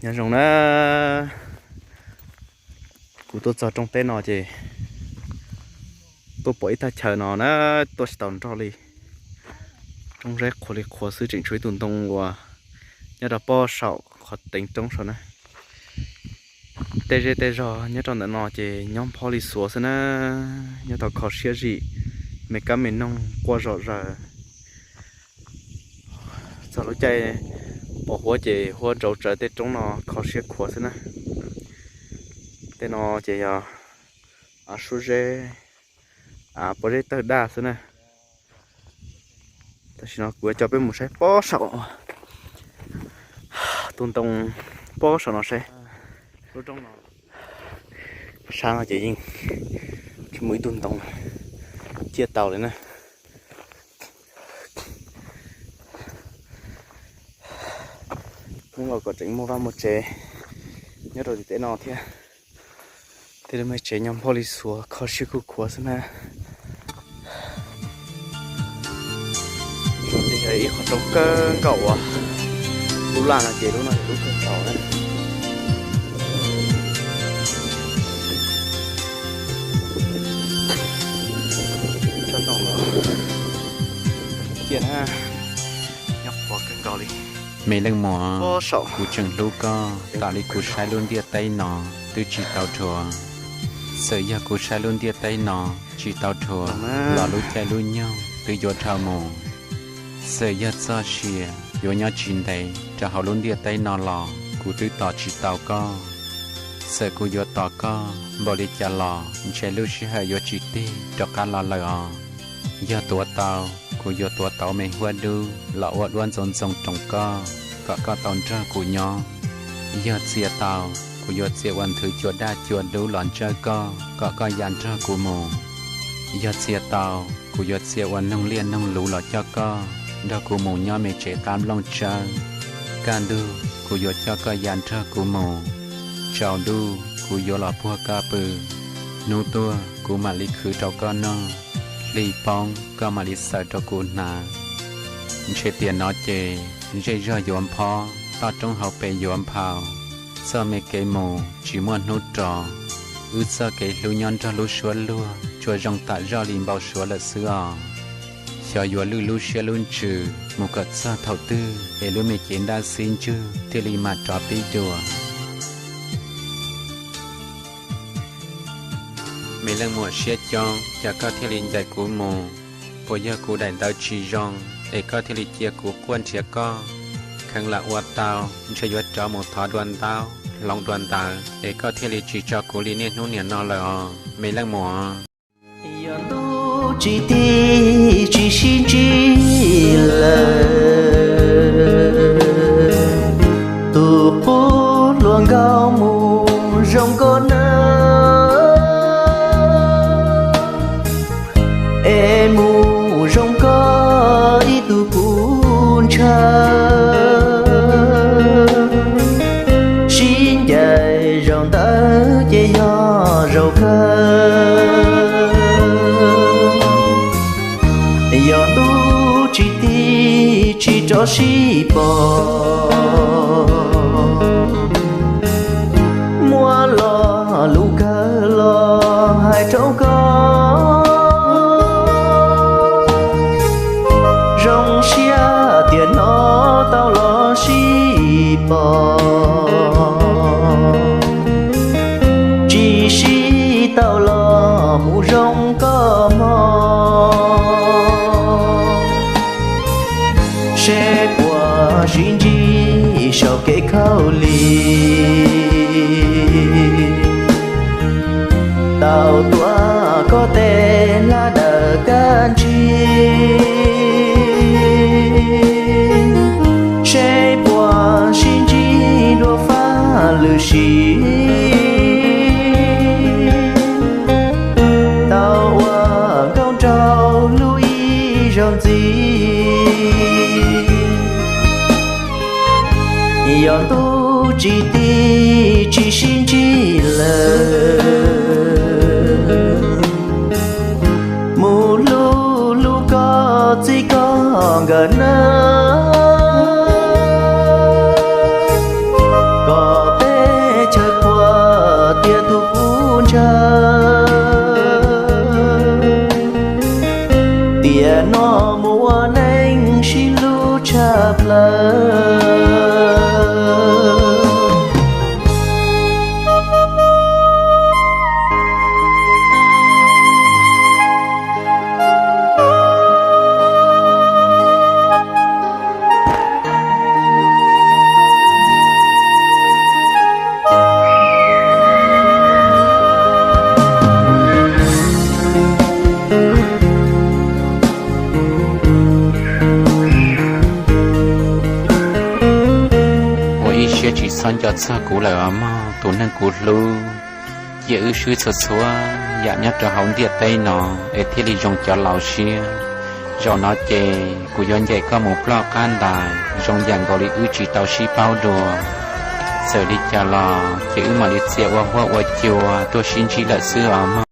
Nyob zoo na, kuv tuaj txog roob teb no ces tuaj pom ib thaj chaw no na, tuaj tsis tau nroj li. Roob zeb qhuav li qhuav xwb, tseem tshuav ib tug ntoo uas nyob rau pob saum qhov teev roob saum na. Tej zej tej zog nyob rau ntawm no ces nyob nphob li xuav xwb na, nyob tau kho siab zim, me kab me noog quaj zom zaws. Txog lub caij pos huab ces huab ntsauv tsawv, tej roob no kho siab khuav xwb na. Tej no ces yog av suab zeb, av pob zeb tawg daj xwb na. Tam sim no kuv yuav coj peb mus saib pob saum tus ntoo, pob saum no saib. Lub roob no, sab no ces yeej tsis muaj ib tug ntoo ciaj tau li na. Hnub no kom tseem muaj vaj muaj tsev nyob rau tim teb no thiab. Tej lub me tsev nyob nphob li xuav, kho siab kuj khuav xwb na. Ces yog ib qhov roob kawg nkaus uas lub laj no ces lub no yog lub kawg nkaus na. Tsob ntoo no ciaj na, nyob qhuav kawg nkaus li. Me leej muam, kuv tseem hlub koj tas li kuv saib lub ntiaj teb no twb tsis tau dhuav. Txawm yog kuv saib lub ntiaj teb no tsis tau dhuav los lub caij lub nyoog twb yuav dhau mus. Txawm yog txoj sia yuav nyob tsis ntev rau hauv lub ntiaj teb no los kuv twb tos tsis tau koj. Txawm kuv yuav tos koj npaum li cas los ntshe lub sij hawm yuav tsis tig rov qab los lawm os. Yog tuav tau, kuv yuav tuav tau me huab dub los ua duab ntxoov ntxoo roos koj, kom koj tau nrog kuv nyob. Yog txia tau, kuv yuav txia ua nthwv cua daj cua dub los ntsawj koj, kom koj ya nrog kuv mus. Yog txia tau, kuv yuav txia ua noog liaj noog luv los coj koj nrog kuv mus nyob me tsev qab nplooj tsawb. Kaj ntug kuv yuav coj koj ya nrog kuv mus. Tsaus ntuj kuv yuav los puag koj pw. Hnub tuaj kuv mam li khwv rau koj noj, hli poob koj mam li xaws rau kuv hnav. Ntshe tiam no ces zej zog yuav nphob, toj roob hauv pes yuav nphau, txoj me kev mus tsis muaj hnub rov. Wb txoj kev hlub nyob nrog lub suab luag tsuas zoo tam zoj li npau suav lawm xwb os. Xyov yuav lwj lub siab lub ntsws mus kom txog thaum twg es lub me cev ntaj xib ntswg thiaj li mam rov pib dua. Me leej muam siab coob, cas koj thiaj li ncaim kuv mus? Puas yog kuv daim ntawv tsis zoo es koj thiaj li cia kuv quaj nrhiav koj? Kheev lam ua tau, ntshe yuav rov mus thov dua ntaub hloov dua ntawv es koj thiaj li tsis tso kuv li niaj hnub niam no lawm os me leej muam. Yog ntuj tsis tig tsis sib ntsib lawm, tus qub hluas nkauj mus zoo nkauj nawb, es mus zoo nkauj ib tug kuv ntshaw. Sib ncaim zaum ntawd ces yog zaum kawg. Yog ntuj tsis tig tsis rov sib pom, muaj lo lus kawg los hais rau koj. Zoo siab tiam no tau los sib pom, tsis sib tau los mus zoo koj hmo. Seb puas sib ntsib saum kev khaub lig, tau tuav koj tes hlab daws kab ntsig. Seb puas sib ntsib dua faj lwm sim, tau ua nkauj nraug hlub ib zaug ntxiv. Yog ntuj tsis tig tsis sib ntsib lawm, mus hlub hlub koj txij koj nkawm nawb, kom thiab tsis txhob nco txog kuv lawm os mog tus neeg kuv hlub. Cia wb swb txhua txhua yam nyob rau hauv ntiaj teb no es thiaj li zoo cov laus siab. Zaum no ces kuv yuav ncaim koj mus ploj qab ntais zoo yam nkaus li wb tsis tau sib paub dua. Txawm li cas los ces wb mam li txia ua huab ua cua tuaj sib ntsib lawm xwb os mog.